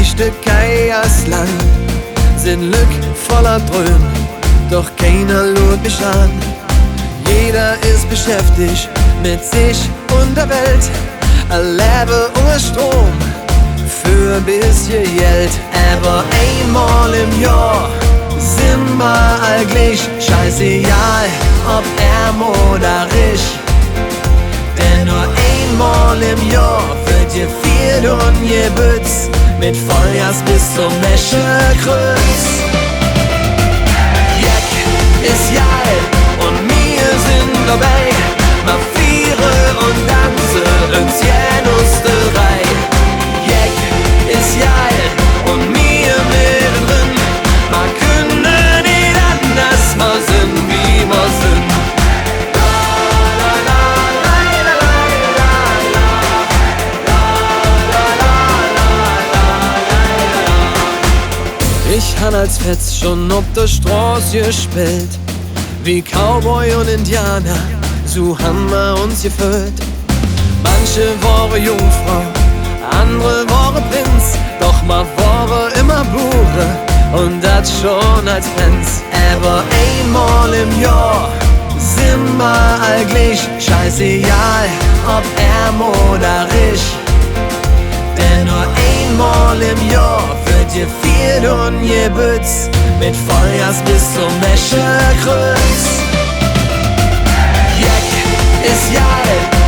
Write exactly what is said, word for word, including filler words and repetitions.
Türkei es Land, sin Lück voller Dröm, doch keiner luurt mich aan. Jeder es beschäftig met sich un der Welt, levve unger Strom för e bessche Geld. Ävver einmol em Johr sin mer all glich, scheißegal, ob ärm oder rich. Denn nor einmol em Johr weed gefeert un gebütz, met Vollgas bes zom Eschekrütz. Jeck es geil un mir sin dobei, mer fiere un danze uns gään us de Reih. Jeck es geil un mir meddendren, mer künne nit anders, mer sin, wie mer sin. Ich han als Fetz schon op der Stroß gespillt, wie Cowboy un Indianer, su han mer uns geföhlt. Manche wore Jungfrau, andere wore Prinz, doch mer wore immer Bure un dat schon als Pänz. Ävver einmol em Johr sin mer all glich, scheißegal, ob ärm oder rich. Denn nor einmol em Johr weed gefeert un gebütz, met Vollgas bes zom Eschekrütz. Jeck es geil